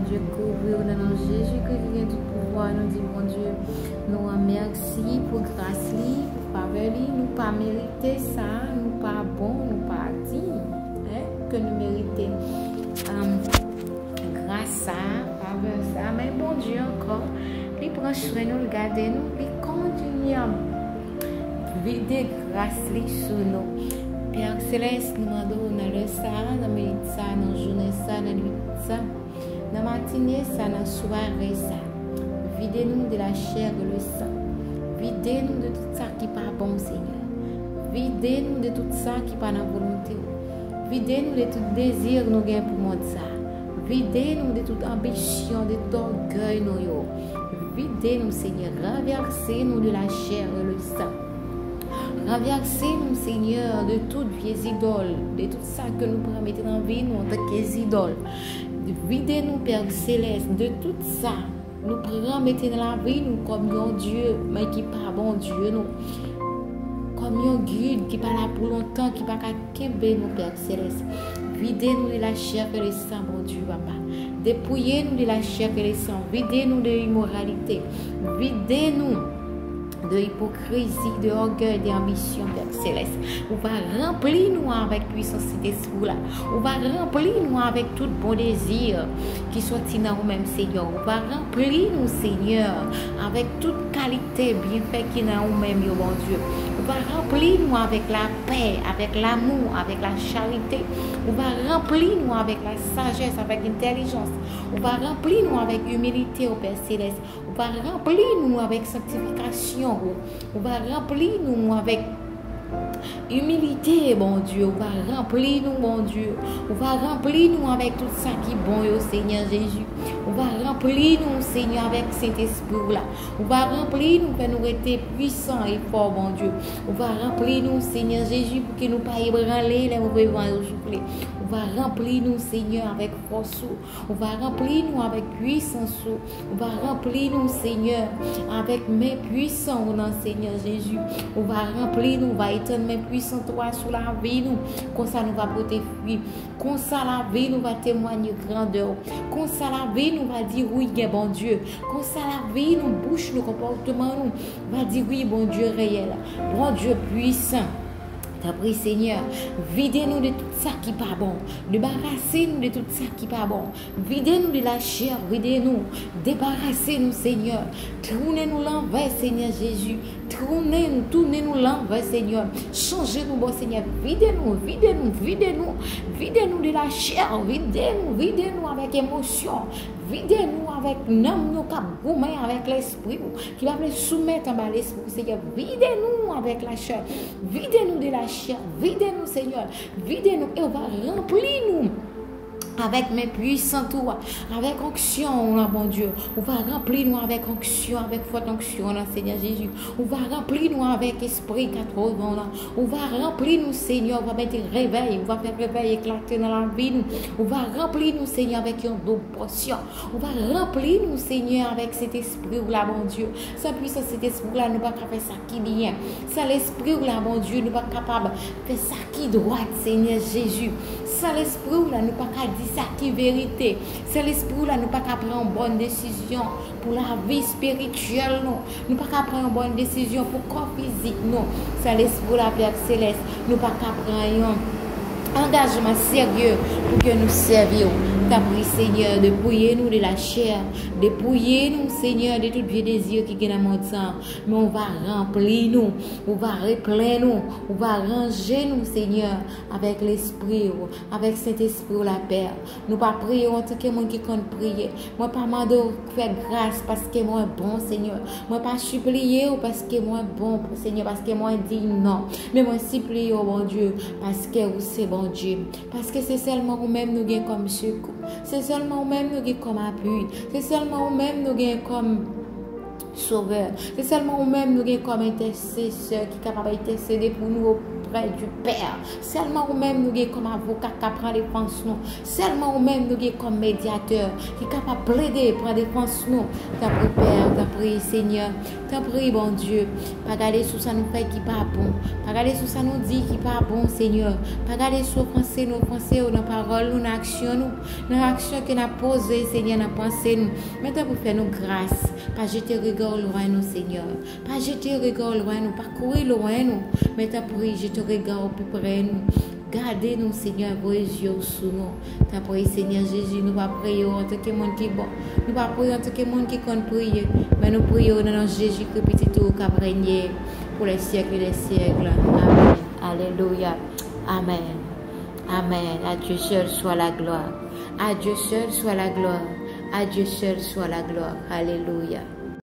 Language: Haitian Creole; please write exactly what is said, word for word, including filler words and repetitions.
Bondye kouvri w nan non Jezikri ki gen tout pouvwa. Nou di Bondye, nou ranmèsi pou gras li, pou favè li. Nou pa merite sa, nou pa bon, nou pa diy, hein, ke nou merite, um, gras sa, favè sa. Men Bondye ankò, li pran swen nou, li gade nou, li kontinye ap vide gras li sou nou. Pè Selès, nou mande w nan lè sa, nan minit sa, nan jounen sa, nan nwit sa, nan matine sa, nan sware sa, vide nou de la chair et le sang. Vide nou de tout sa ki pa bon, Senyè. Vide nou de tout sa ki pa nan volonte w. Vide nou de tout dezi nou gen pou mond sa. Vide nou de tout anbisyon, de tout ògèy nou yo. Vide nou, Senyè. Ranvèse nou de la chair et le sang. Ranvèse nou, Senyè, de tout vye zidòl, de tout sa ke nou pran mete nan vi nou antanke zidòl. Vide nou, Pè Selès, de tout sa nou pran mete nan lavi nou kòm yon dye, men ki pa Bondye nou. Kòm yon gid ki pa la pou lontan, ki pa ka kenbe nou, Pè Selès. Vide nou de la chair et le sang, Bondye, papa. Depouye nou de la chair et le sang. Vide nou de imoralite. Vide nou de ipokrizi, de ògèy, de anbisyon, Pè Selès. Ou va ranpli nou avèk pwisans Sentespri w la. Ou va ranpli nou avèk tout bon dezi ki sòti nan ou menm, Senyè. Ou va ranpli nou, Senyè, avèk tout kalite byenfè ki nan ou menm yo, Bondye. Ou va ranpli nou avèk lapè, avèk lamou, avèk lacharite. Ou va ranpli nou avèk lasajès, avèk entèlijans. Ou va ranpli nou avèk imilite, o Pè Selès. Ou va ranpli nou avèk sanktifikasyon ou. Ou va ranpli nou avèk imilite, Bondye. Ou va ranpli nou, Bondye. Ou va ranpli nou avèk tout sa ki bon yo, Senyè Jezi. Ou va ranpli nou, Senyè, avèk Sentespri w la. Ou va ranpli nou, fè nou rete pwisan e fò, Bondye. Ou va ranpli nou, Senyè Jezi, pou ke nou pa ebranle lè move van yo soufle. Ou va ranpli nou, Senyè, avèk fòs ou. Ou va ranpli nou avèk pwisans ou. Ou va ranpli nou, Senyè, avèk men pwisan ou nan, Senyè Jezi. Ou va ranpli nou, ou va etann men pwisan ou a sou lavi nou. Konsa nou va pote fwi. Konsa lavi nou va temwanye grandè ou. Konsa lavi nou va di wi, gen Bondye. Konsa lavi nou, bouch nou, konpòteman nou va di wi, Bondye reyèl. Bondye pwisan. Tanpri, Senyè, vide nou de tout sa ki pa bon. Debarase nou de tout sa ki pa bon. Vide nou de lachè, vide nou. Debarase nou, Senyè. Tounen nou lanvè, Senyè Jezi. Tounen nou, tounen nou lanvè, Senyè. Chanje nou, bon Senyè. Vide nou, vide nou, vide nou. Vide nou de lachè, vide nou, vide nou avèk emosyon. Vide nou avèk nanm nou k ap goumen avèk lespri ou, ki pa vle soumèt anba lespri ou, Senyè. Vide nou avèk lachè. Vide nou de lachè. Vide nou, Senyè. Vide nou e ou va ranpli nou avèk men pwisant ou a, avèk onksyon ou lan, Bondye. Ou va ranpli nou avèk onksyon, avèk fòt onksyon lan, Senyè Jezi. Ou va ranpli nou avèk espri katreven lan. Ou va ranpli nou, Senyè. Ou va mete revèy, ou va fè revèy eklate nan lavi nou. Ou va ranpli nou, Senyè, avèk yon doub pòsyon. Ou va ranpli nou, Senyè, avèk Sentespri ou la, Bondye. San pwisans Sentespri ou la, nou pa ka fè sa ki byen. San Lespri ou la, Bondye, nou pa kapab fè sa ki dwat, Senyè Jezi. San Lespri ou la, nou pa ka di sa ki verite. San Lespri ou la, nou pa ka pran yon bòn desizyon pou lavi espirityèl nou. Nou pa ka pran yon bòn desizyon pou kò fizik nou. San Lespri w la, Pè Selès, nou pa ka pran yon angajman serye pou ke nou sèvi w. Tanpri, Senyè, depouye nou de lachè. Depouye nou, Senyè, de tout vye dezi ki gen nan mond sa. Men w va ranpli nou. W va replen nou. W va ranje nou, Senyè, avèk Lespri w, avèk Sentespri w la, Pè. Nou pa priye w antanke moun ki konn priye. Mwen pa mande w fè gras paske mwen bon, Senyè. Mwen pa sipliye w paske mwen bon, Senyè, paske mwen diy, non. Men mwen sipliye w, Bondye, paske ou se Bondye. Paske se sèlman ou menm nou gen kòm sekou. Se sèlman ou menm nou gen kòm apui. Se sèlman ou menm nou gen kòm Sovè. Se sèlman ou menm nou gen kòm entèsesè ki kapab entèsede pou nou oprè di Pè. Sèlman ou menm nou gen kòm avoka k ka pran defans nou. Sèlman ou menm nou gen kòm medyatè ki kapab plede pran defans nou. Tanpri, Pè, tanpri, Senyè, tanpri, Bondye, pa gade sou sa nou fè ki pa bon. Pa Gade sou sa nou di ki pa bon, Senyè. Pa gade sou ofanse nou ofanse yo nan pawòl nou, nan aksyon nou, nan aksyon ke n ap poze, Senyè, nan panse nou. Men tanpri fè nou gras. Pa jete rega w lwen nou, Senyè. Pa jete rega w lwen nou. Pa kouri lwen nou. Men tanpri, jete rega w pi pre nou. Gade nou, Senyè, voye zye w sou nou. Tanpri, Senyè Jezi, nou pa priye w antanke moun ki bon. Nou pa priye w antanke moun ki konn priye. Men nou priye w nan non Jezikri, Pitit ou k ap renye pour les siècles des siècles. Amen. Alelouya. Amen. Amen. À Dieu seul soit la gloire. À Dieu seul soit la gloire. À Dieu seul soit la gloire. Alelouya.